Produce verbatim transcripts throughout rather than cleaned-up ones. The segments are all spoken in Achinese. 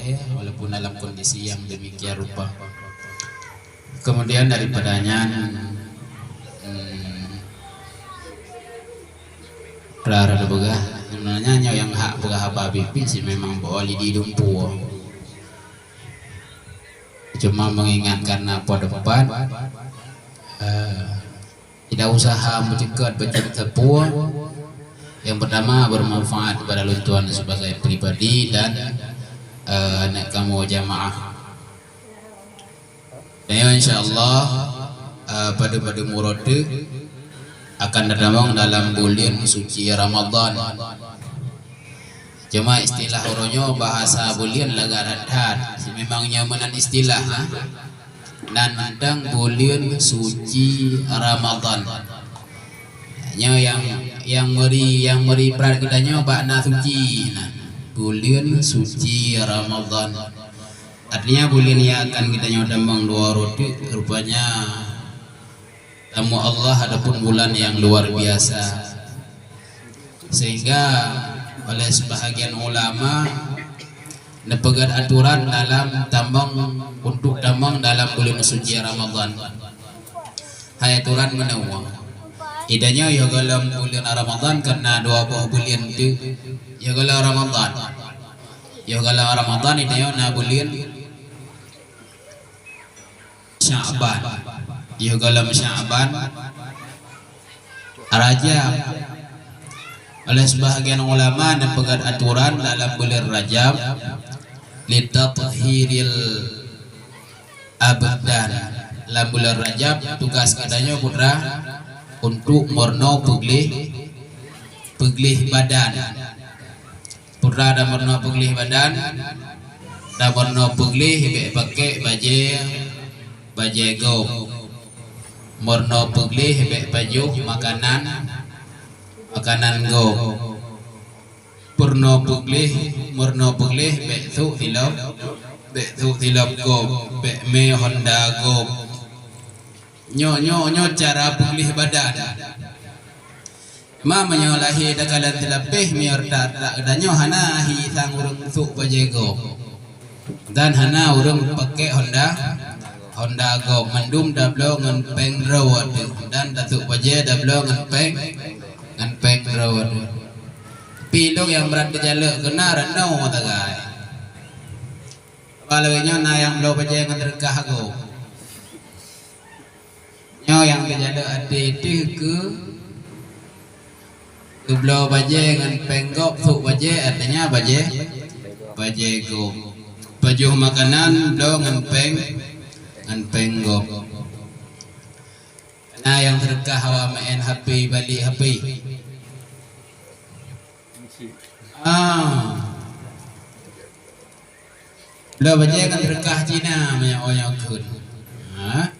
eh, walaupun dalam kondisi yang demikian rupa. Kemudian daripada nyan, hmm, rara peugah, sebenarnya nyoe nyang hak peugah haba bibi sih memang bawa lidi dumpu. Cuma mengingatkan apa depan, eh, tidak usaha mencekat bacem teupueng. Yang pertama, bermanfaat kepada lôn tuan sebagai pribadi dan, eh, aneuk kamoe jamaah. Dan insya Allah, eh, pada-pada murote akan tertamong dalam bulan suci Ramadan. Cuma istilah uroe nyoe bahasa buleuen lagak that-that. Memang nyoe meunan istilah, ha? Nan mantong buleuen suci Ramadan. Nyoe yang, yang meuri, yang meuri brat geutanyoe bak na suci nan. Buleuen suci Ramadan. Artinya buleuen nyan akan geutanyoe tamong dua uroe teuk, rupanya tamu Allah adapun bulan yang luar biasa. Sehingga oleh sebahagian ulama neupeugét aturan dalam tamong, untuk tamong dalam bulan suci Ramadan. Hai aturan meunoe. Idanyoe yoh golom bulan Ramadan karena dua boh bulan tu yoh golom Ramadan. Yoh golom Ramadan idanyoe na bulan Sya'ban. Yoh golom Sya'ban, Rajab. Oleh sebahagian ulama neupeugét aturan dalam bulan Rajab, litathhiril abdan. Lam bulan Rajab tugas geutanyoe putra untuk meurunoe peugleh, peugleh badan. Putra dan meurunoe peugleh badan, dan meurunoe peugleh bék pakék bajée, bajée gob. Meurunoe peugleh bék pajoh makanan, makanan gob. Peurunoe peugleh, meurunoe peugleh bék sôk silop, bék sôk silop gob, bék mé honda gob. Nyoe, nyoe, nyoe cara peugleh badan. Ma meunyoe lahé takalon teulapéh, meunyoe reutak-reutak geutanyoe hana hi sang ureuëng sôk bajée gob. Dan hana ureuëng pakék honda, honda gob. Mandum tabloe ngon péng droe teuh. Dan tasôk bajée tabloe ngon péng, ngon péng droe teuh. Pi lôn nyang brat teujalok keunan reunoe tagai. Sabab lagée nyoe na nyang bloe bajée ngon reukah gob. Nyoe nyang teujalok até teuh keu, keu bloe bajée ngon péng gob, sôk bajée, artinya bajée, bajée gob. Pajoh makanan bloe ngon péng, ngon péng gob. Na nyang teureukah hawa meu'en H P, balik H P. Ah. Bloe bajée ngon reukah Cina meunyoe, oh, nyoe kheun. Ha?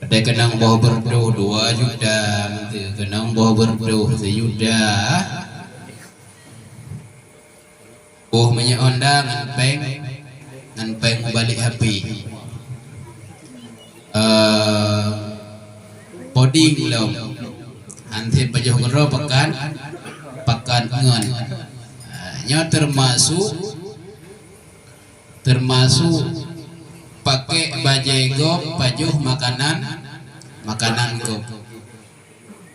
Ada keunong boh beureudoh dua juta, keunong boh beureudoh sijuta. Boh minyeuk honda ngon péng, ngon péng meubalek H P. Eh, poding lom. Hansip pajoh keudroe pakan, pakan ngon. Ah, nyoe teumasuk, teumasuk pakék bajée gob, pajoh makanan, makanan gob.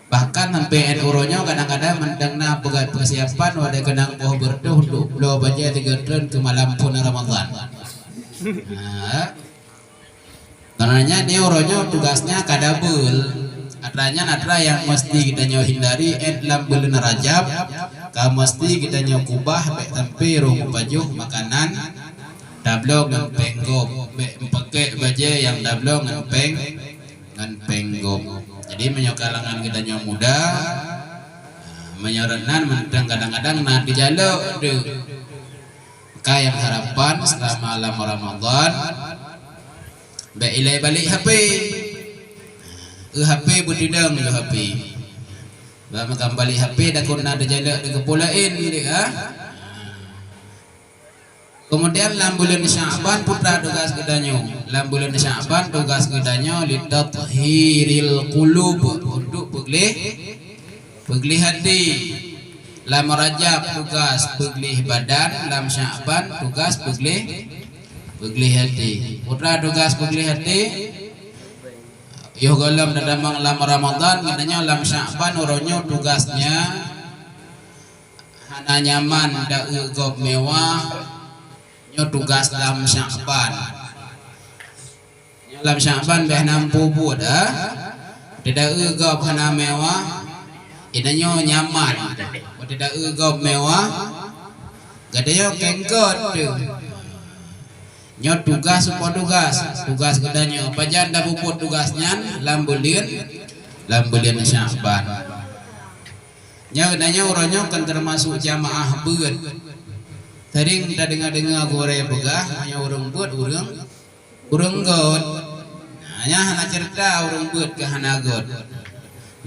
Bahkan sampai 'an uroe nyoe kadang-kadang mantong na peuga-, peusiapan watée keunong boh beureudoh untuk bloe bajée tiga treun keu malam phon Ramadan. Nah, karenanya di uroe nyoe tugasnya ka double. Atra nyan atra nyang meusti geutanyoe hindari 'an lam buleuen Rajab, ka meusti geutanyoe kubah bék sampai roh meupajoh makanan tabloe ngon péng gob, bék meupakék bajée nyang tabloe ngon péng ngon péng gob. Jadi meunyoe kalangan geutanyoe muda, meunyoe rot nan mantong kadang-kadang na teujalok deuh. Ka nyang harapan seulama lam Ramadan, bék ilée balek H P. Eh, H P beutidong lé H P. Bah makam balek H P dakon na teujalok deuh keupeue laén deuh, ah. Kemudian lam buleuen Sya'ban putra tugas geutanyoe. Lam buleuen Sya'ban tugas geutanyoe litathhiril qulub, untuk peugleh, peugleh até. Lam Rajab tugas peugleh badan, lam Syakban tugas peugleh, peugleh até. Peue tugas peugleh até? Yoh gohlom tatamong lam Ramadhan, geutanyoe lam Syakban uroe nyoe tugasnya hana nyaman taeu gob mewah, nyoe tugas lam Syakban. Nyoe lam Syakban beh na muphom buet, ah. Teudaeu gob hana mewah, geutanyoe nyaman. Teudaeu gob mewah, geutanyoe kengkot teuh. Nyoe tugas, soe tugas? Tugas geutanyoe. Pajan tapeubuet tugas nyan? Lam buleuen, lam buleuen Syakban. Nyoe geutanyoe uroe nyoe kan teumasok jamaah beuet. Sering tadeungoe-deungoe gurée peugah, meunyoe ureuëng beuet, ureuëng, ureuëng göt. Nah, nyan hana ceurita ureuëng beuet keu hana göt.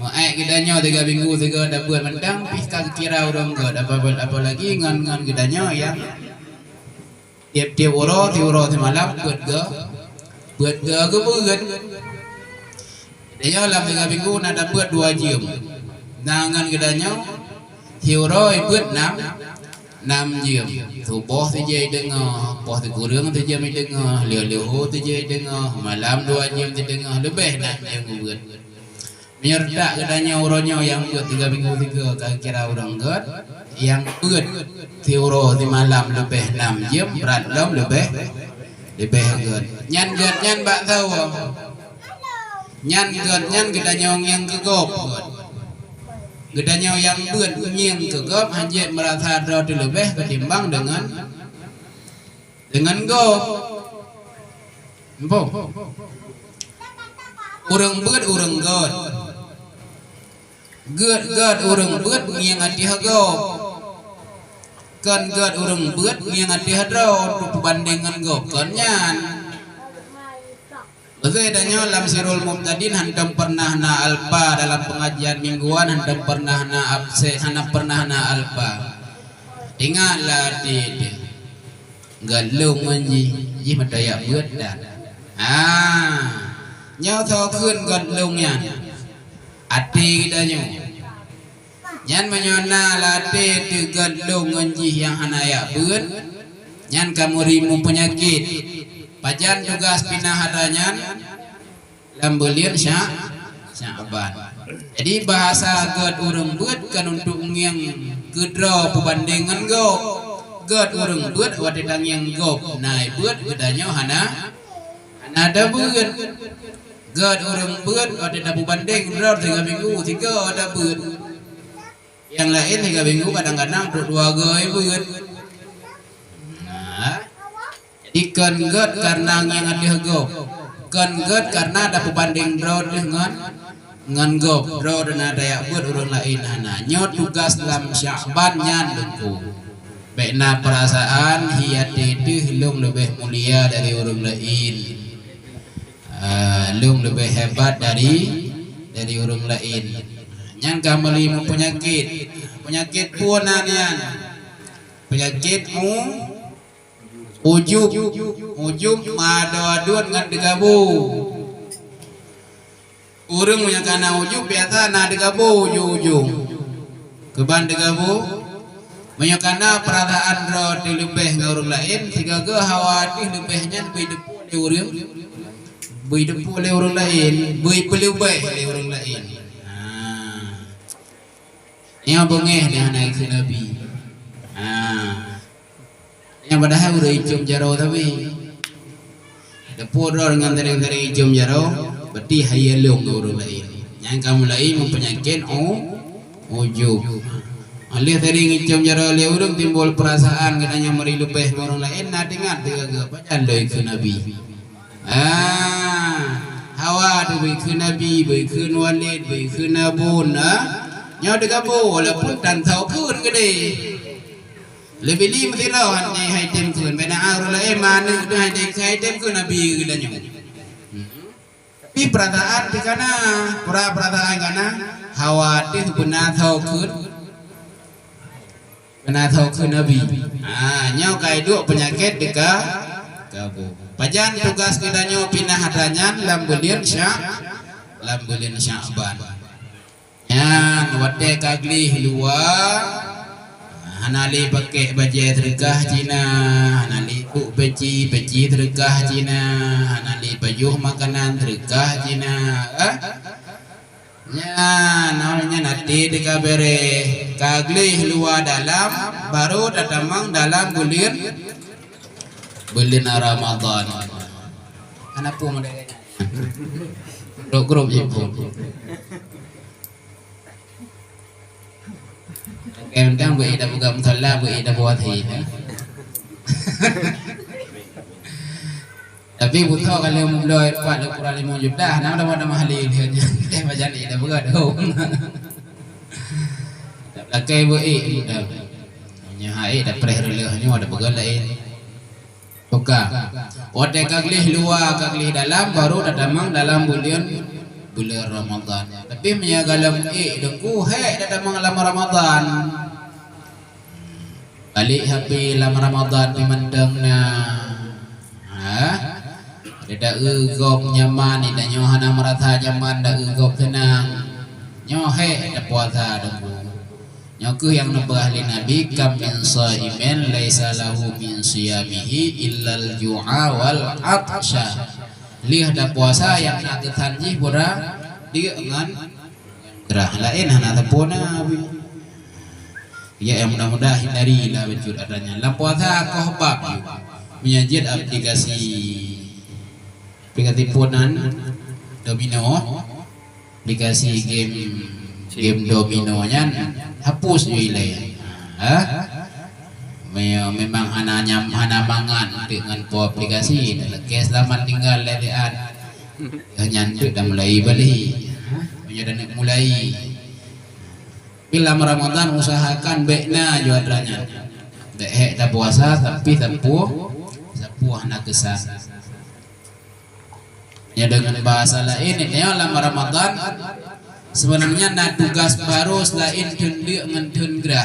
Meu'ék geutanyoe tiga minggu sigoe tabeuet mantong, pih ka geukira ureuëng göt. Apa, apalagi ngon, ngon geutanyoe nyang tieb-tieb uroe, siuroe simalam beuet geu, beuet geu geubeuet. Geutanyoe lam tiga minggu na tabeuet dua jeuem. Na ngon geutanyoe siuroe beuet nam, nam jeuem. Suboh sijai deungoe, poh sikureueng sijai deungoe, lheueh-lheueh sijai deungoe, malam dua jeuem sideungoe, leubeh nam jeuem geubeuet. Meunyoe reutak geutanyoe uroe nyoe nyang beuet tiga minggu sigoe ka kira ureuëng göt, nyang beuet siuroe simalam leubeh nam jeuem, brat lom leubeh, leubeh göt. Nyan göt nyan bak saboh. Nyan göt nyan geutanyoe ngieng keu gob göt. Geutanyoe nyang beuet ngieng keu gob hanjeuet meurasa droe teuleubeh keutimbang deungon Deungon gob. Muphom? Ureuëng beuet ureuëng göt. Göt-göt ureuëng beuet ngieng ateueh gob. Kon göt ureuëng beuet ngieng ateueh droe untuk peubandeng ngon gob. Kon nyan. Beutôi tanyoe lam Sirul Mubtadin hantom pernah na alpa dalam pengajian mingguan, hantom pernah na absen, hana pernah na alpa. Ingatlah até teuh. Göt lôn ngon jih, jih meutajak beuet dak. Ah, nyoe soe kheun göt lôn nyan? Até geutanyoe. Nyan meunyoe na lam até teuh göt lôn ngon jih nyang hana jak beuet, nyan ka meuri meupeunyakét. Pajan tugas pinah atra nyan? Lam buleuen Sya-, Syakban. Jadi, bahasa göt ureuëng beuet kan untuk ngieng keudroe peubandeng ngon gob. Göt ureuëng beuet watée tangieng gob na beuet, geutanyoe hana, hana tabeuet. Göt ureuëng beuet watée tapeubandeng droe tiga minggu, tiga tabeuet. Nyang laén tiga minggu kadang-kadang untuk dua goe beuet. Nah, jadi kon göt kareuna ngieng ateueh gob. Kon göt kareuna tapeubandeng droe teuh ngon, ngon gob. Droe na tajak beuet ureuëng laén hana. Nyoe tugas lam Syakban nyan Teungku. Bék na peurasaan hi até teuh lôn leubeh mulia dari ureuëng laén. Ah, lôn leubeh hebat dari, dari ureuëng laén. Nyan ka meuli meupeunyakét. Peunyakét peue nan nyan? Peunyakét u-, ujub. Ujub meuadon-adon ngon teugabo. Ureuëng meunyoe kana ujub biasa na teugabo ujong-ujong. Keuban teugabo, meunyoe kana peurasaan droe teuleubeh ngon ureuëng laén, sigoe-goe hawa teuh leubeh nyan beu jiteupue lé ureuëng, beu jiteupue lé ureuëng laén, beu jipeuleubeh lé ureuëng laén. Ha. Nyoe beungéh nyan hana ikheun Nabi. Ha. Nyang padahai ureuëng icom jaroe sabe. Teupue droe deungon tareng-tareng icom jaroe, berarti hayeue lôn keu ureuëng laén. Nyang ka mulai meupeunyakét u-, ujub. Óh lheueh tareng icom jaroe lé ureuëng timbul peurasaan geutanyoe meuri leubeh ngon ureuëng laén, na teuingat sigoe-goe pajan lôn ikheun Nabi. Ah, hawa teuh beu ikheun Nabi, beu ikheun Walid, beu ikheun Abon, ah. Nyoe teugabo walaupun tan soe kheun keudeh. Leubeh li meusidroe han jai hai tem kheun, beda ureuëng laén manök tu hai tem, hai tem kheun Nabi geutanyoe. Hmm. Tapi peurasaan teuh kana, pura peurasaan kana, hawa teuh beuna soe kheun, beuna soe kheun Nabi. Ha, nyoe ka iduek peunyakét teuka, teugabo. Pajan tugas geutanyoe pinah atra nyan lam buleuen Sya-, lam buleuen Syakban. Nyan watée ka gleh luwa, Hana lé pakék bajée seudeukah Cina, hana lé kuk peci, peci seudeukah Cina, hana lé pajoh makanan seudeukah Cina. Eh? Nyan, nyan até teuka béreh. Ka gleh luwa dalam, baru tatamong dalam buleuen, buleuen Ramadhan. Hana peue model nyan. Grup-grup je pun. Oke, mantong beuék dak buka musala, beuék dak buat hina. Tapi beutôi kalau meubloe pat lé kurang limong juta, nama nama nama ahli dia. Eh, macam ni dah berat tu. Lakée beuék dah. Nyoe hai dah preh reuloh nyoe dah peugah laén. Buka. Watée ka gleh luwa, ka gleh dalam, baru tatamong dalam buleuen, buleuen Ramadhan. Tapi meunyoe galom ék deungku, hék tatamong lam Ramadhan. Balek H P lam Ramadhan pih mantong na. Ha? Ada eu gob nyaman, ida nyoe hana meurasa nyaman, da eu gob seunang. Nyoe hék tapuasa deungku. Nyoe kheueh nyang neupeugah lé Nabi, "Kam min shaimin laisa lahu min siyamihi illal ju'a wal 'atsya." Lheueh tapuasa nyang na keusan jih pura deuk ngon grah, laén hana teupeu na. Ya, nyang mudah-mudah hindari lah bacut adanya. Lam puasa koh bab ju. Meunyoe jeuet aplikasi, aplikasi phon nan domino, aplikasi game, game domino nyan hapus ju ilée. Ha? Me-, memang hana nyam, hana mangat deungon po aplikasi. Lakée seulamat tinggal lé liat. Nyan tu dah mulai balik. Ha? Meunyoe dah nak mulai. Tapi lam Ramadhan usahakan bék na ju atra nyan. Bék hék tapuasa tapi sapeue, sapeue hana keusan. Ya, dengan bahasa laén, nyoe lam Ramadhan sebenarnya na tugas baru selain theun deuk ngon theun grah.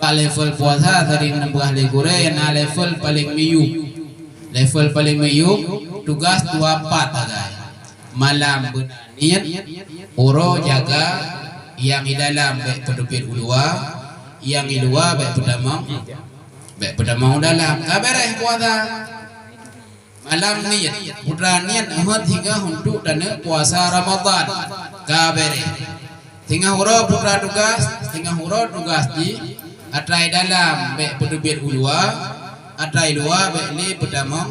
Bak level puasa tadi neupeugah lé gurée na level paleng miyueb. Level paleng miyueb tugas dua pat sagai. Malam beuna niet, uroe jaga, nyang di dalam bék peuteubiet u luwa, nyang di luwa bék peutamong, bék peutamong u dalam. Ka béreh puasa. Malam niet, putra niet hot hingga untuk taneuk puasa Ramadhan. Ka béreh. Singoh uroe putra tugas, singoh uroe tugas jih, atra dalam bék peuteubiet u luwa, atra luwa bék lé peutamong,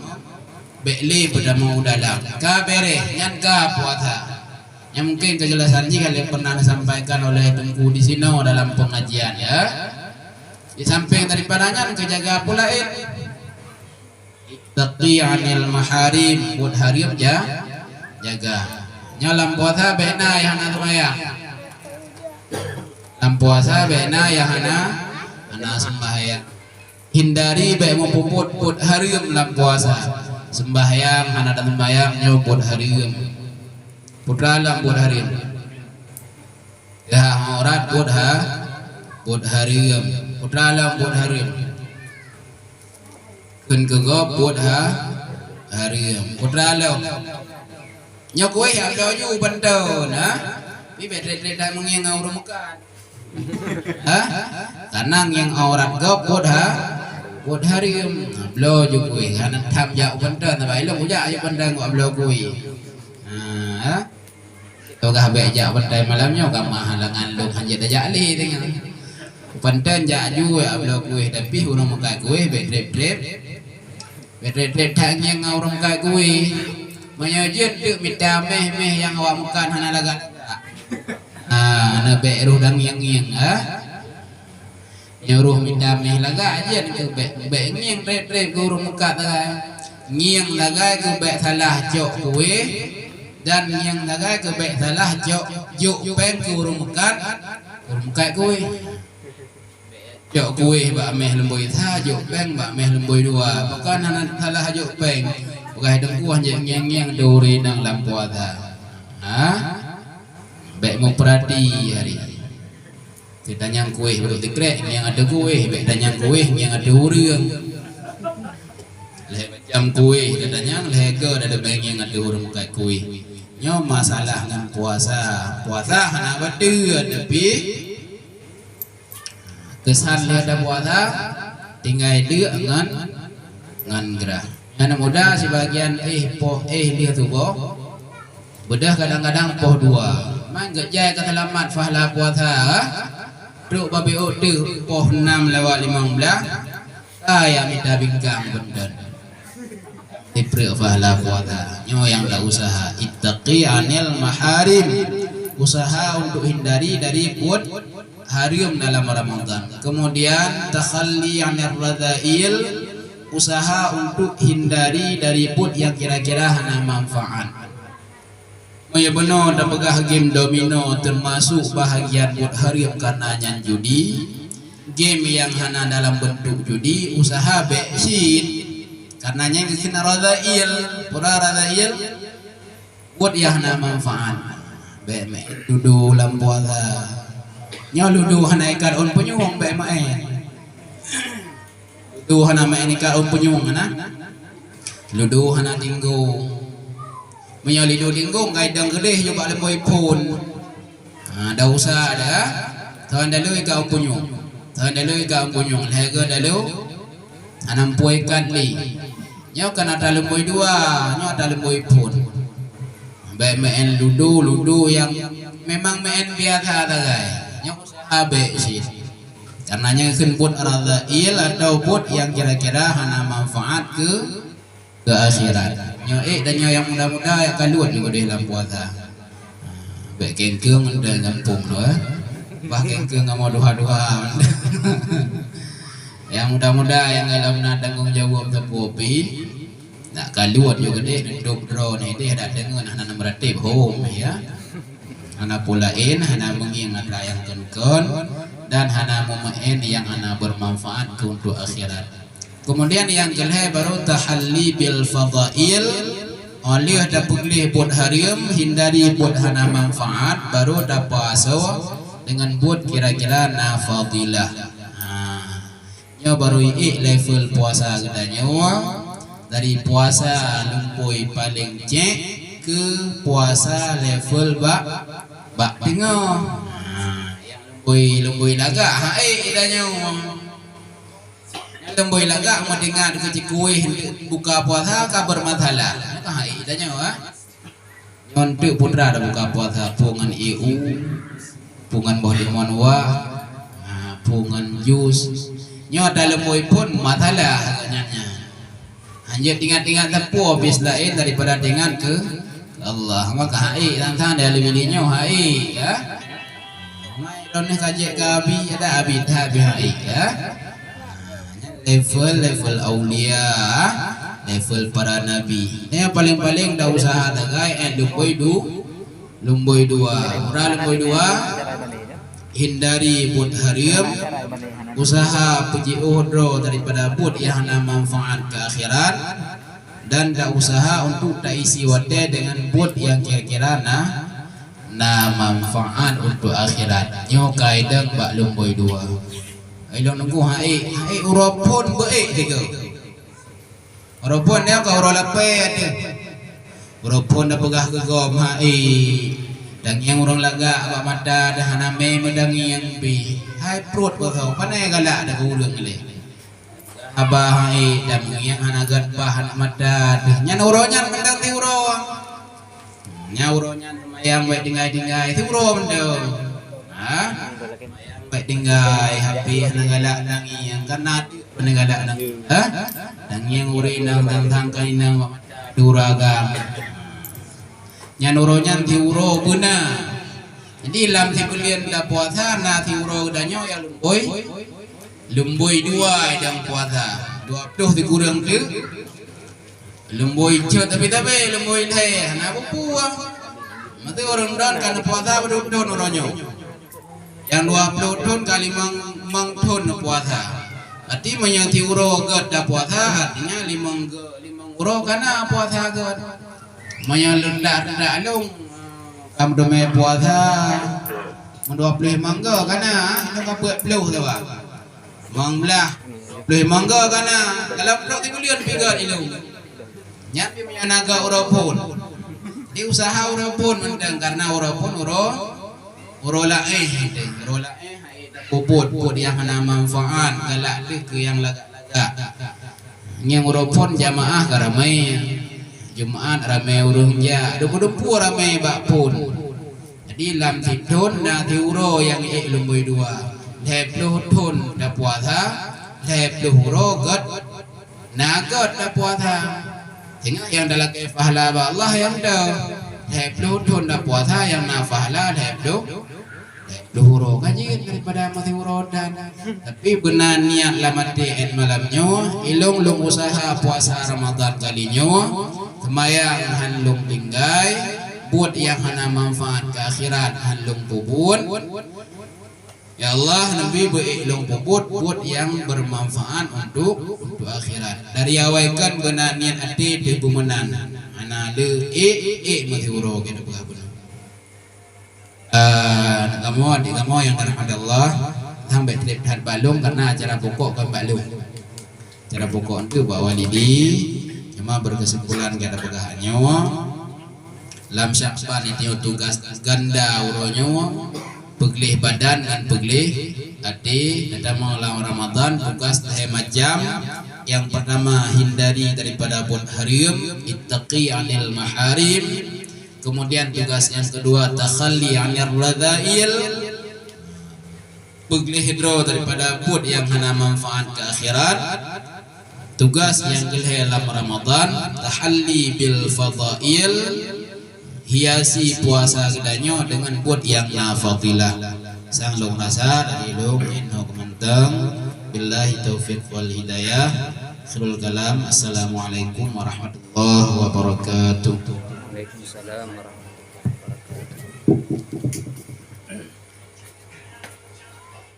bék lé peutamong u dalam. Ka béreh, nyan ka puasa. Nyan mungkin keujelasan jih ka lheueh pernah disampaikan oleh Teungku di sinoe dalam pengajian, ya. Di samping daripada nyan, keujaga pula, eh. Ittaqi 'anil maharim, buet hareuem ja-, jaga. Nyoe lam puasa bék na nyang hana seumayang. Lam puasa bék na nyang hana, hana seumayang. Hindari bék meupeubuet buet hareuem lam puasa. Seumayang hana taseumayang nyoe buet hareuem. Putra lom buet hareuem. Geuhah aurat buet ha-, buet hareuem. Putra lom buet hareuem. Kheun keu gob buet ha-, hareuem. Putra lom. Nyoe kuéh nyang laju bantu na. Pi bék treb-treb that meungieng ngon ureueng meukat. Ha? Karena ngieng aurat gob buet ha-, buet hareuem. Bloe ju kuéh. Hana tham jak u pantai, na bai lôn kujak ju pantai ngon bloe kuéh. Ha, ha? Peugah bék jak pantai malam nyoe, ka meuhalangan lôn hanjeuet tajak lé teungoh. Panten jak ju jak bloe kuéh, tapi ureueng meukat kuéh bék treb-treb. Bék treb-treb that ngieng ngon ureueng meukat kuéh. Meunyoe jeuet teuk mita méh-méh nyang awak meukat hana lagak. Ah, hana bék roh dan ngieng-ngieng, ha? Nyuruh mita méh lagak jeuet keu bék, bék ngieng treb-treb keu ureueng meukat sagai. Ngieng sagai keu bék salah cok kuéh, dan ngieng sagai keu bék salah cok jok péng keu ureueng meukat, ureueng meukat kuéh. Cok kuéh bak méh lumbôi sa, jok péng bak méh lumbôi dua. Pakon hana salah jok péng? Peugah teungku hanjeuet ngieng-ngieng turi nang lam puasa. Ha? Bék meupeurati hari. Tanyang kuéh baru teukrek, ngieng ateueh kuéh, bék tanyang kuéh, ngieng ateueh ureueng. Lhée macam kuéh tatanyang, lhée goe tadeungoe ngieng ateueh ureueng meukat kuéh. Nyoe masalah ngon puasa. Puasa hana bateue, tapi Keusan lheueh tapuasa, tinggai deuk ngon, ngon grah. Aneuk muda sibagian éh poh éh lheueh tuboh, beudôh kadang-kadang poh dua. Man geujai ka seulamat pahala puasa, trok babiôh teuh poh nam lewat limong blah, ka ya mita bingkang beunton. Diprek pahala puasa. Nyoe nyang ta usaha. Ittaqi anil maharim. Usaha untuk hindari dari buet hareuem dalam Ramadan. Kemudian takhalli anir radzail. Usaha untuk hindari dari buet yang kira-kira hana manfaat. Meunyoe bunoe tapeugah game domino teumasuk bahagian buet hareuem, karena nyan judi, game nyang hana dalam bentuk judi, usaha bék cit. Karena nyan geukheun radzail, peue radzail, buet nyang hana manfaat. Bék maén ludo lam puasa. Nyoe ludo hana ikat ôn punyueng, bék maén. Ludo hana maén ikat ôn punyueng hana. Ludo hana tinggong. Meunyoe ludo tinggong, kai dong keudeh ju bak lumboi phon. Ha, dak usah dah. Thon dalu ikat ôn punyueng. Thon dalu ikat ôn punyueng. Lhèe goe dalu. Hana muphom ikat lé. Nyoe kan ata lumboi dua, nyoe ata lumboi phon. Bék maén ludo, ludo nyang memang maén biasa sagai. Nyoe usaha bék cit. Karena nyan kheun buet radzail atau buet nyang kira-kira hana manfaat keu, keu akhirat. Nyoe ék dan nyoe nyang muda-muda nyang ka luwat juga deh lam puasa. Bék kengkeung dan gampông tu, eh. Bah kengkeung kamoe duha-duha. Nyang muda-muda nyang dalam na tanggong jaweueb teupeu pi. Nak kaluet juga deh, nutup droe ni deh, dak deungon hana meuratéb hom, ya. Hana peue laén, hana meungieng atra nyang kon-kon, dan hana meumaén nyang hana bermanfaat keu untuk akhirat. Kemudian nyang keulhèe baru tahalli bil fadhail, óh lheueh tapeugleh buet hareuem, hindari buet hana manfaat, baru tapeuasoe dengan buet kira-kira na fadilah. Ha. Nyoe baru iék level puasa geutanyoe, dari puasa lumboi paleng cek keu puasa level bak, bak teungoh. Ha, nyang lumboi, lumboi lagak, ha, ék geutanyoe. Nyang lumboi lagak meudeungon keu cikuéh buka puasa ka bermasalah. Nyoe ka, ha, ék geutanyoe, ha. Nyoe teuk putra tabuka puasa, peue ngon ié u, peue ngon boh limon wah, ha, peue ngon jus. Nyoe ata lumboi phon masalah nyan nyan. Hanjeuet ingat-ingat sapeue, bit laén daripada teuingat keu Allah. Maka hai, sang-sang dari bili nyoe hai, ya. Mai droeneuh ka jeuet keu Abi, ada Abi that pih hai, ya. Level, level aulia, level para nabi. Nyang paleng-paleng dak usah sagai, eh, lumboi du-, lumboi dua. Ura lumboi dua, hindari buet hareuem, usaha peujiôh droe daripada buet nyang hana manfaat keu akhirat, dan dak usaha untuk taisi watèe dengan buet nyang kira-kira na na manfaat untuk akhirat. Nyoe ka idong bak lumboi dua. Ilôn nunggu hai, hai uroe phon beuék tiga. Uroe phon nyoe ka uroe lapée ateueh. Uroe phon dah peugah keu gob hai. Tangieng ureueng lagak bak mata dah hana mé meudangieng pih. Hai pruet beusoe, pane galak dah keu ureueng lé. Haba hai, dan ngieng hana gét bah aneuk mata teuh. Nyan uroe nyan mantong siuroe. Nyan uroe nyan seumayang bèk tinggai-tinggai siuroe mantong. Ha? Seumayang bèk tinggai, hapéh hana galak tangieng, kan na teuk hana galak tangieng. Ha? Tangieng ureueng inong, sang-sang kon inong bak mata dua agam. Nyan uroe nyan siuroe beuna. Jadi lam sibuleuen tapuasa na siuroe geutanyoe nyang lumboi. Lumboi dua idong puasa. Dua ploh sikureueng teuk. Lumboi cot tapi-tapi lumboi lhèe hana peue-peue. Maté ureueng dong ka neupuasa padum thon uroe nyoe. Nyang dua ploh thon ka limong, limong thon neupuasa. Arti meunyoe siuroe gèt tapuasa, artinya limong gè-, limong uroe ka na puasa gèt. Meunyoe rendah-rendah lom, ka meuteumé puasa, meudua ploh limong gè ka na, ilôn ka peuet ploh saban. Limong blah, ploh limong gè ka na, dalam ploh sibuleuen pih gèt ilôn. Nyan pih meunyoe na gèt uroe phon. Di usaha uroe phon mantong, karena uroe phon uroe, uroe laéh mantong, uroe laéh hai. Peubuet buet nyang hana manfaat, galak deuh keu nyang lagak-lagak. Ngieng uroe phon jamaah ka ramé. Jumat ramé ureuëng jak, deumpu-deumpu ramé bak phon. Jadi lam sithon na siuroe nyang ék lumbôi dua. Lhée ploh thon tapuasa, lhée ploh uroe gét na gét tapuasa. Singoh nyang talakée pahala bak Allah nyang deuh. Lhée ploh thon tapuasa nyang na pahala lhée ploh Lhée ploh uroe ka jeuet daripada meusiuroe dan. Tapi beuna niat lam até 'et malam nyoe, ilong lôn useuha puasa Ramadan kali nyoe, seumayang han lôn tinggai, buet nyang hana manfaat keu akhirat han lôn peubuet. Ya Allah, neubi beu ék lôn peubuet buet nyang beumanfaat untuk, untuk akhirat. Dari awai kan beuna niat até teuh beumeunan. Hana le ék, ék meusiuroe keu peugah beuna. Ah, aneuk kamoe, adik kamoe nyang dirahmati Allah, hang bék treb that bak lôn karena acara pokok kon bak lôn. Acara pokok tu bak walidi, cuma berkesimpulan gata peugah nyoe. Lam Syakban itu tugas ganda uroe nyoe, peugleh badan ngon peugleh até, gata mau lam Ramadan tugas lhée macam. Yang pertama, hindari daripada buet haram, ittaqi anil maharim. Kemudian tugas yang kedua, takhalli anir radzail. Peugleh droe daripada buet nyang hana manfaat keu akhirat. Tugas nyang keulhée lam Ramadan, tahalli bil fadhail. Hiasi puasa geutanyoe deungon buet nyang na fadilah. Sang lôn rasa dari lôn nyoe keumantong. Billahi taufiq wal hidayah. Akhirul kalam. Assalamualaikum warahmatullahi wabarakatuh. Waalaikumsalam warahmatullahi wabarakatuh.